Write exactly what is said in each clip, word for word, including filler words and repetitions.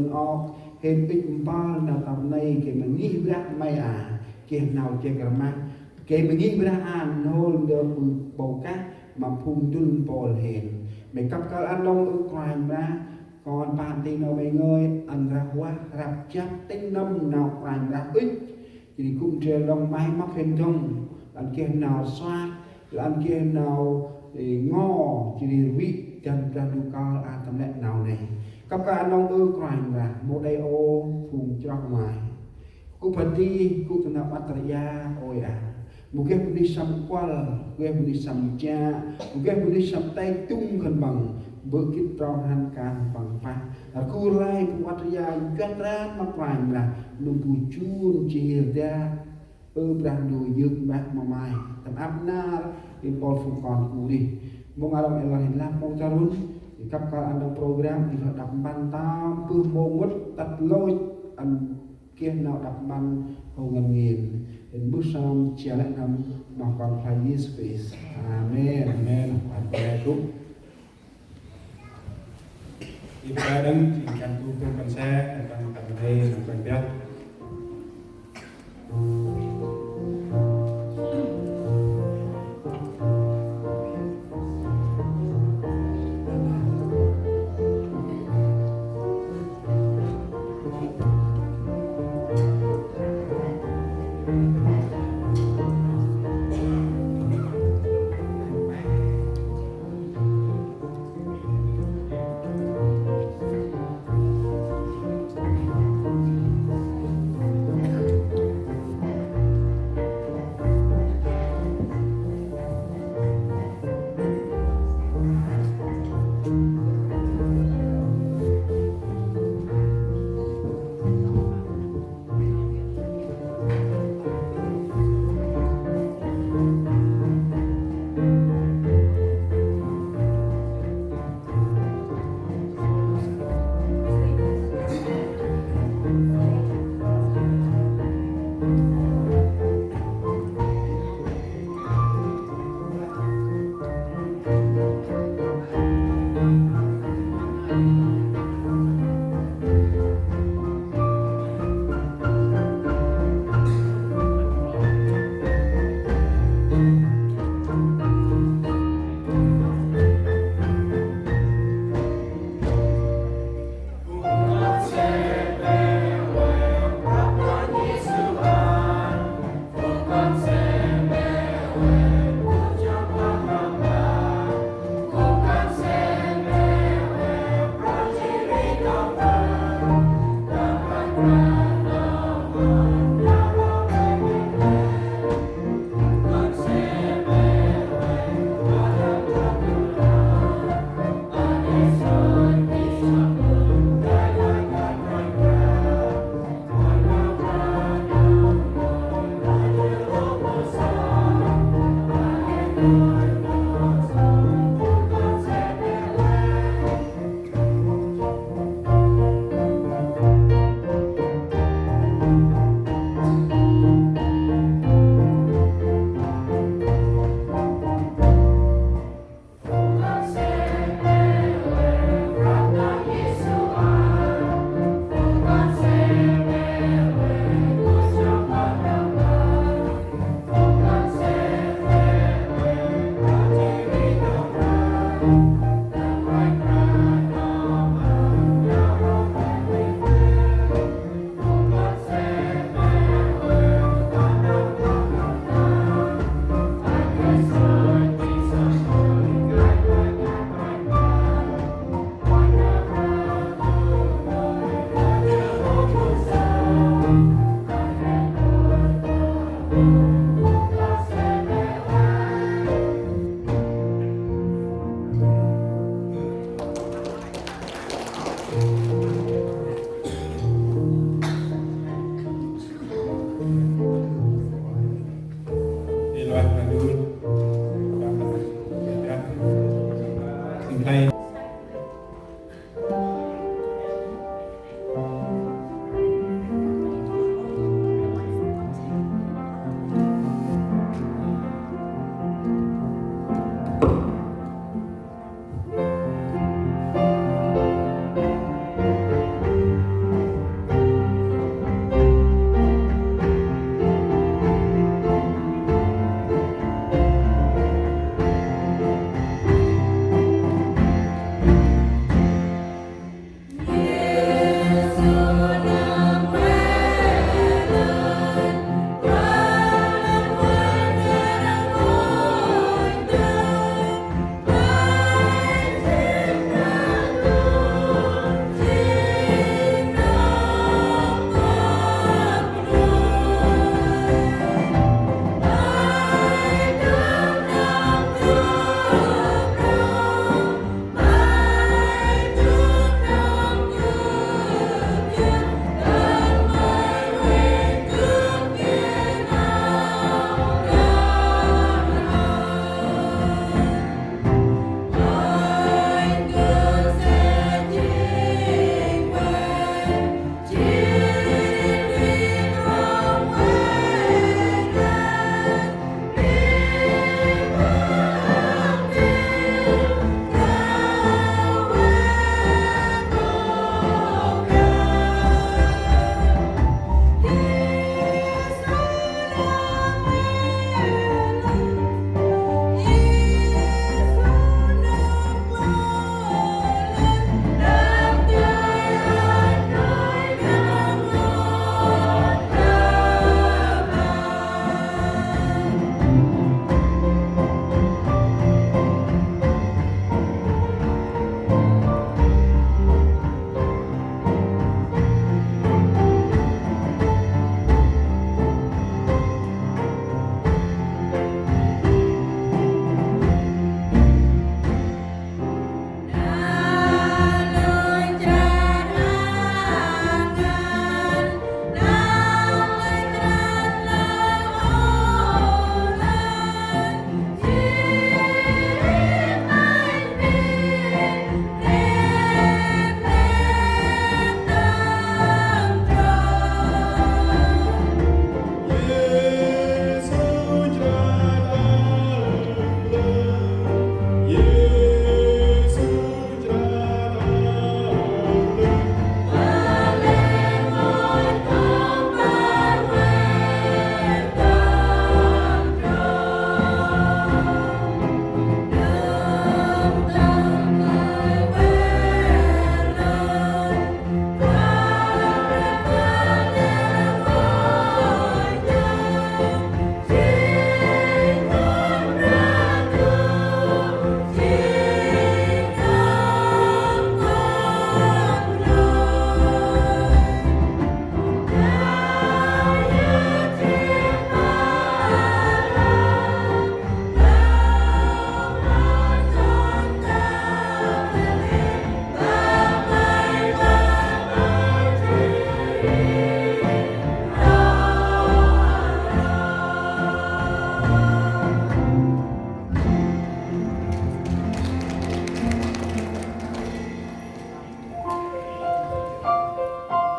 ôk, hên ŭch mpơl nau tâm nây, gay ma ngih Brah May a, geh nau jêh rmah, gay ma ngih Brah a, n'hôl ndơ ƀư ƀâo kah, ma phung dŭl mpôl hên. May kăp kơl ăn đŏng ơ Kôranh Brah, kon pă nti nau May ngơi, ăn rah vah, răp jăp, tĭng nâm nau Kôranh Brah ŭch, jêh ri gŭ ndrel đŏng May mâp hên dŏng, ăn geh nau suak, ăn geh nau, ê, ngo, jêh ri rvĭ, dăn Brah Ndu kơl a tâm lĕ nau nây. Kăp kơl ăn đŏng ơ Kôranh Brah, mâu đei ôh phung chroh May. Gŭ padih, gŭ ta năp ăt ria, ôi a. Mâu geh bunuyh săm kuăl, mâu geh bunuyh săm jă, mâu geh bunuyh săm tay tung khân păng, bơ̆ gĭt trong hăn kan păng pah. Rgŭ rlai phung ăt ria, nchuăt ran ma Kôranh Brah, nâm bu jun jêh ri dak. Ơ Brah Ndu, yơk mbah ma May tâm ăp nar, i mpôl phung kon gŭ rêh. Mông a rŏng ê lor hên lăp mông ta run, i kăp kơl ăn đŏng program, i lor đăp mpăn tâm bơh mông mŭt tât lôch, ăn geh nau đăp mpăn hô ngăn ngên. Hên mbơh sơm jêh lĕ nâm, ma kon Kôranh Yêsu Krist. Amen. Amen. Kôranh Brah gŭ. Ê, ba đăng, jêng kan tu tu kan se, kan kan rê, kan biăt.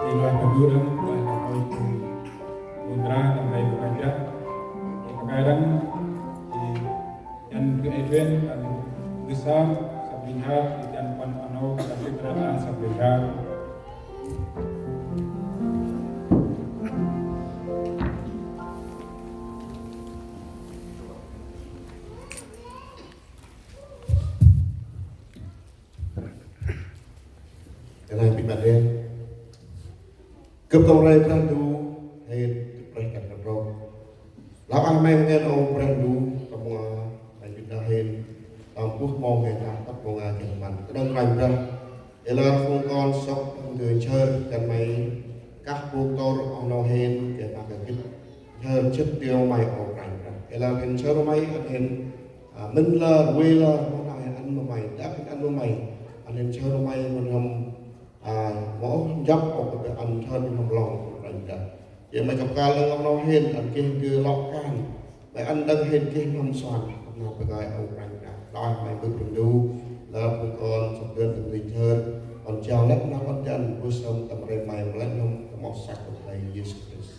Ê, lah ta du đăng, lah ta du đăng, ƀon bra tâm Rê Kôranh Brah. Ê, pa kơi đăng, ê, ăn gâp ê duen, ăn gâp sơm, săp ƀing hao, ê, ăn păn păn nô, săp ƀing hao, ăn săp ƀing hao. Kơt nây ƀĭt ƀă đen. Gâp tâm Rê Brah Ndu, hên gâp rêh kăt kăt rŏ. Lah ah may ngăn ơ Brah Ndu, tâm ngăn may ƀĭt đah hên, tâm buh mông hên đah tât mông a geh măn. Kơt nây Kôranh Brah, ê lor phung kon sŏk tâm dơi nchơr, kơt may kah bu tôr oh nô hên, geh ma geh gĭt. Nchơr jât dơi may ơ Kôranh Brah. Ê lor hên nchơr may, ăn hên, a, mĭn lor, vay lor, mâu nau hên ăn ma may, đăp hên ăn ma may, ăn hên nchơr may, mâu hôm, a, mâu njăp ôh, kơt ăn nchơr mâu hôm lŏng ơ Kôranh Brah. Ê may kăp kal đăng oh nô hên, ăn geh dơi lŏ kan, may ăn đăng hên geh mâm suan, tâm nau pa kơi ơ Kôranh Brah. Đah may bơh Brah Ndu, lor phung kon, sŏk dơn tâm dơi nchơr, ăn jao lĕ nau ăn dăn, bu sơm tâm Rê may, mâu lĕ nâm tâm oh săk tâm Rê Yêsu Krist.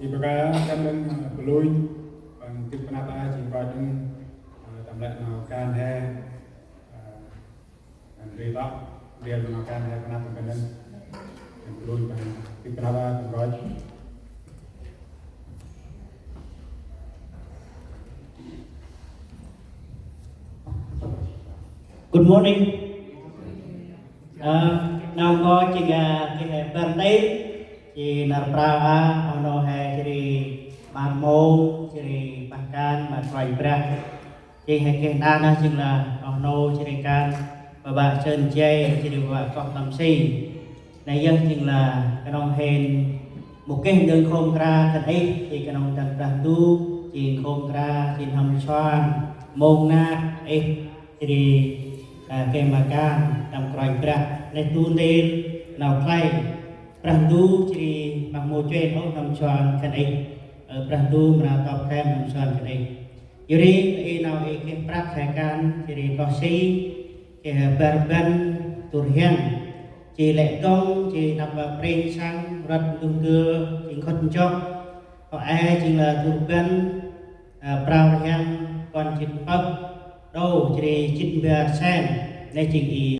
Ê, pa kơi đăng, ơ, bơh Lui, păng tĭp panăp a jêng koi đăng, ơ, tâm lĕ nau kan he, ơ, Kan ri tŏ, ri nau kan he panăp tâm kan đăng. Kan bơh Lui păng tĭp panăp a tâm koi. Good morning. Ơ, nau koi jêng, ơ, geh he bar ntil, jêng nar prao a, oh nô he jêh ri bar mông, jêh ri pah kan ma Kôranh Brah. Jêng he geh nđa nơh jêng lah oh nô jêh ri kan, bơh bă Sơn Jay, jêh ri bơh bă Koh Tâm Si. Nây yơh jêng lah knŏng hên mâu geh ndơ khôm kra khân ih, jêng knŏng dăn Brah Ndu, jêng khôm kra, jêng n'hâm nsuan, mông nơh ih, jêh ri, ơ, geh ma kan tâm Kôranh Brah. Neh du ntil nau khlay, Brah Ndu jêh ri păng mâu chuên ôh n'hâm nsuan khân ih. Ơ, Brah Ndu mra tŏp khlay n'hâm nsuan khân ih. Yor ri, ê nau ê geh prăk he kan, jêh ri koh si, geh he bar rbăn du rhiăng. Jêh lĕ dŏng, jêh năp, ơ, prêng săng, rvăt nduh ndơ, jêng nkhŭt njoh. Hŏ e jêng lah du rbăn, ơ, prao rhiăng puăn jê̆t pơk đô, jêh ri jê̆t mba sen, nê jêng i